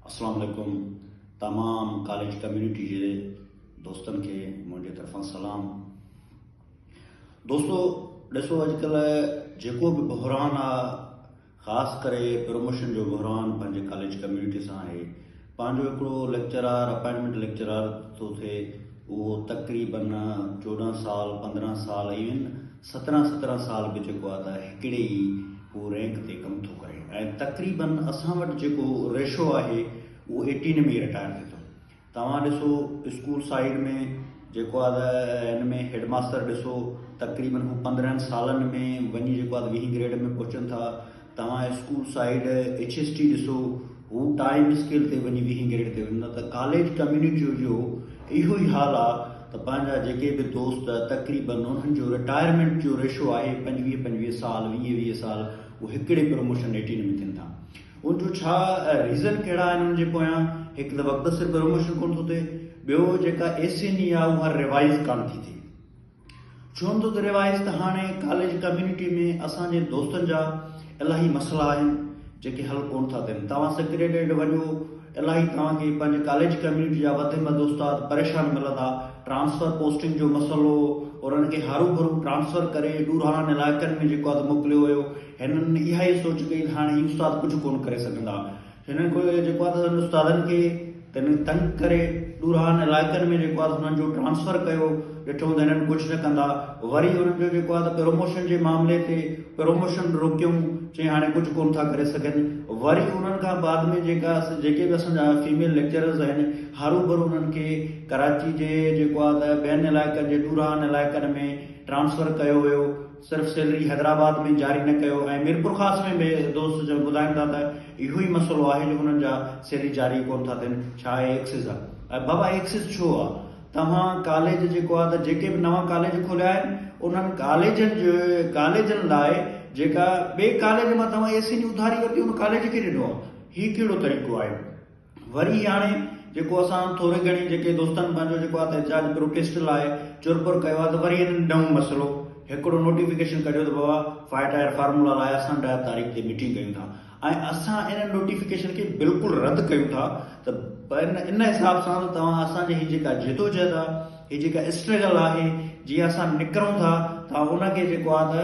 اسلام عليڪم تمام ڪاليج ڪميونٽي جي دوستن کي منهنجي طرفان سلام. دوستو ڏسو اڄڪلهه جيڪو به بحران آ خاص ڪري پروموشن جو بحران پنهنجي ڪاليج ڪميونٽي سان آهي. پنهنجو هڪڙو ليڪچرار اپائنٽمينٽ ليڪچرار ٿو ٿئي اهو تقريبن 14 سال 15 سال ايون 17 17 سال به جيڪو آ ته هڪڙي ئي هو رينڪ تي ڪم ٿو ڪري ۽ تقريبن اسان وٽ جيڪو ريشو آهي اهو ايٽين ۾ ئي رٽائر ٿئي ٿو. توهان ڏسو اسڪول سائيڊ ۾ جيڪو آهي ته هن ۾ هيڊ ماستر ڏسو تقريبن هو 15 سالن ۾ وڃي جيڪو آهي ته ويهين گريڊ ۾ پهچن ٿا. توهان school side H S T ڏسو هو ٽائيم اسڪيل تي وڃي ويهين گريڊ تي وڃن ٿا ته ڪاليج ڪميونٽي جو اهو ئي حال آ ته پنهنجا جيڪي به دوست تقريبن انهن جو رٽائرمينٽ جو ريشو آهي 25 25 سال 20 20 سال اهو هڪڙي پروموشن ايٽين ۾ ٿين ٿا ان جو ڇا ريزن ڪهڙا آهن ان جي پويان هڪ ته وقت سر پروموشن ڪونه ٿو ٿئي ٻيو جيڪا ايس اين اي آ اها ريوائز ڪانه ٿي ٿئي. ڇو نه ٿو ته روايت ته هاڻي ڪاليج ڪميونٽي ۾ اسان جي دوستن جا الاهي مسئلا آهن جيڪي حل ڪونه ٿا ٿين. توهان سيڪريٽريٽ وڃو الاهي توهان کي پنهنجي ڪاليج ڪميونٽي جا وڌ ۾ وڌ استاد پريشان ملندا. ٽرانسفر پوسٽنگ جو مسئلو انهن کي هرو ڀرو ٽرانسفر ڪري ڏورانهن علائقن ۾ جيڪو آهي ته موڪليو ويو. هنن اها ئي سوچ ڪئي ته هاڻي هي استاد ڪجهه ڪونه ڪري سگهندا. هنن ڪو جيڪو آهي ته استادن کي تن تنگ ڪري ڏورانهن علائقن ۾ جيڪو آهي هنن جو ٽرانسفر ڪيو ڏٺو ته هنن ڪجهه نه ڪندا وري هنن جو جيڪو آهي ته پروموشن جي معاملي تي پروموشن روڪيون چي هاڻي ڪجهه ڪونه ٿا ڪري سگهن وري انهن کان بعد ۾ جيڪا جيڪي به اسان جا فيميل ليڪچررز آهن هرو ڀرو انهن کي ڪراچي جي جيڪو آهي ته ٻين علائقن جي ڏورانهن علائقن ۾ ٽرانسفر ڪيو ويو. صرف سيلري حيدرآباد ۾ جاري نه ڪيو ۽ ميرپورخاص ۾ به دوست جن ٻڌائين ٿا ته اهو ئي مسئلو آهي جو انهن جا سيلري جاري ڪونه ٿا ٿين ڇا اهي ايڪسز آ بابا ايڪسز ڇو آ توهان ڪاليج جيڪو آ ته جيڪي به نوان ڪاليج کوليا آهن انهن ڪاليجن جي ڪاليجن لاء جيڪا ٻئي ڪاليج مان توهان اي سي اڌاري ورتي ان ڪاليج کي ڏنو آ هي ڪهڙو طريقو آهي. وري هاڻي جيڪو اسان ٿوري گهڻي جيڪي دوستن پنهنجو جيڪو آهي احتجاج پروٽيسٽ لاء چرپر ڪيو آهي ته وري هنن نئون مسئلو هڪڙو نوٽيفڪيشن ڪڍيو ته بابا فائيو ٽائر فارمولا لاء اسان 10 تاريخ تي ميٽنگ ڪيون ٿا ۽ اسان ان نوٽيفڪيشن کي بلڪل رد ڪيون ٿا ته ان حساب سان ته توهان اسان جي هي جيڪا جدوجهد آهي هي جيڪا اسٽرگل آهي جيئن اسان نڪرون ٿا توهان ان کي جيڪو آهي ته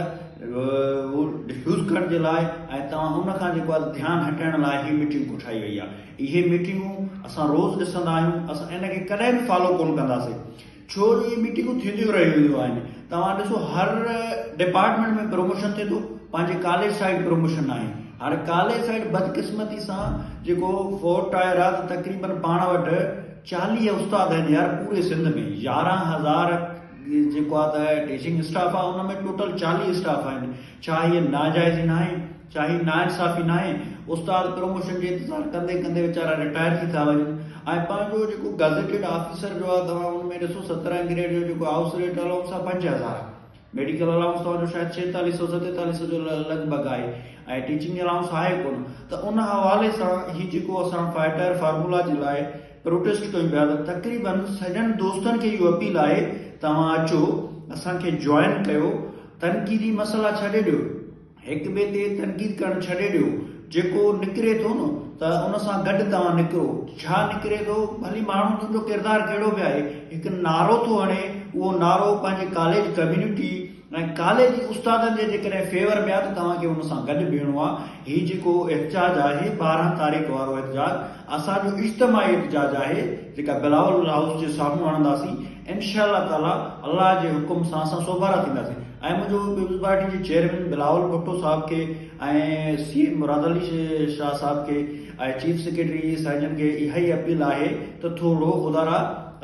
هو ڊفيوز ڪرڻ جي لاء ۽ توهان ان کان جيڪو آهي ڌيان هٽائڻ لاء هي ميٽنگ ڪوٺائي وئي آهي. اهي ميٽنگون اسان روز ڏسندا آهيون اسان ان کي ڪڏهن به فالو ڪونه ڪنداسين ڇو جو اهي ميٽنگون ٿينديون رهيون آهن. توهان ڏسو هر ڊپارٽمينٽ ۾ پروموشن ٿئي ٿو پنهنجي ڪاليج سائيڊ پروموشن ناهي. هاڻي ڪاليج سائيڊ بدقسمتي سان جيڪو فور ٽائر آهي ته تقريبن پاڻ وٽ 40 استاد آهن يار پوري سنڌ ۾ 11,000 جيڪو آ ته ٽيچنگ اسٽاف آ ان ۾ ٽوٽل 40 اسٽاف آهن ڇا هي ناجائزي ناهي ڇا هي ناانصافي ناهي استاد پروموشن جي انتظار ڪندي ڪندي ويچارا رٽائر ٿي ٿا وڃن ۽ پنهنجو جيڪو گزيٽيڊ آفيسر جو آ توهان ان ۾ ڏسو 17 گريڊ جو جيڪو هائوس ريٽ الائونس آ 5000 آ ميڊيڪل الائونس توهان جو شايد ڇهيتاليهه سو ستيتاليهه سو جو لڳ ڀڳ آهي ۽ ٽيچنگ الائونس آهي ڪونه ته ان حوالي سان هي جيڪو اسان فائٽر فارمولا جي لاء پروٽيسٽ ڪيون پيا ته تقريبن سڄن دوستن کي اهو اپيل آهي توهان اچو اسان کي جوائن ڪيو تنقيدي مسئلا ڇڏي ڏيو هڪ ٻئي تي تنقيد ڪرڻ ڇڏي ڏيو، جيڪو نڪري ٿو نه ته ان سان گڏ توهان نڪرو، ڇا نڪري ٿو، ڀلي ماڻهو تنهنجو ڪردار ڪهڙو به آهي، هڪ نعرو ٿو هڻي، اهو نعرو پنهنجي ڪاليج ڪميونٽي ۽ ڪاليج جي استادن جي جيڪڏهن فيور ۾ آهي ته توهان کي ان سان گڏ بيهڻو آهي، هي جيڪو احتجاج آهي 12 تاريخ وارو احتجاج اسان جو اجتماعي احتجاج آهي، جيڪا بلاول هائوس جي سامهون هڻنداسين، انشاء الله تعاليٰ الله جي حڪم سان اسان سوڀارا ٿينداسين ۽ منهنجو پيپلز پارٽي جي چيئرمين بلاول ڀٽو صاحب کي ۽ سي ايم مراد علي شاهه صاحب کي ۽ چيف سيڪريٽري سائين کي اها ئي اپيل آهي ته ٿورو خدارا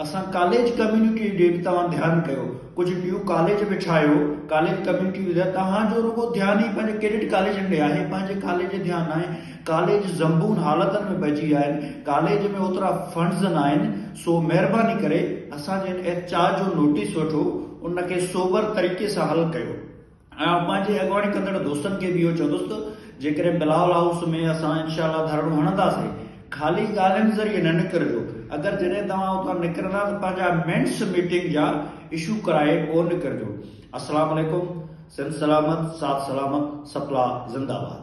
اسان ڪاليج ڪميونٽي ڏي به توهان ڌيان ڪيو ڪجهه نيو ڪاليج به ٺاهيو ڪاليج ڪميونٽي به توهان جو رڳو ڌيان ئي پنهنجي ڪيڊٽ ڪاليجن ڏي آهي پنهنجي ڪاليج جي ڌيان ناهي ڪاليج زنبون حالتن ۾ پئجي ويا آهن ڪاليج ۾ اوترا فنڊز ناهن سو مهرباني ڪري اسان جي هن احتجاج جو نوٽيس وٺو ان کي سوبر طريقي سان حل ڪيو ۽ آئون پنهنجي اڳواڻي ڪندڙ دوستن کي به اهو چوندس ته جيڪڏهن بلاول هائوس ۾ اسان انشاء الله ڌرڻو هڻنداسين خالي ڳالهين ذريعي نه نڪرجو اگر جڏهن توهان اتان نڪرندا ته پنهنجا منٽس ميٽنگ جا اشو ڪرائي پوء نڪرجو السلام عليڪم سنڌ سلامت ساٿ سلامت سپلا زنده باد.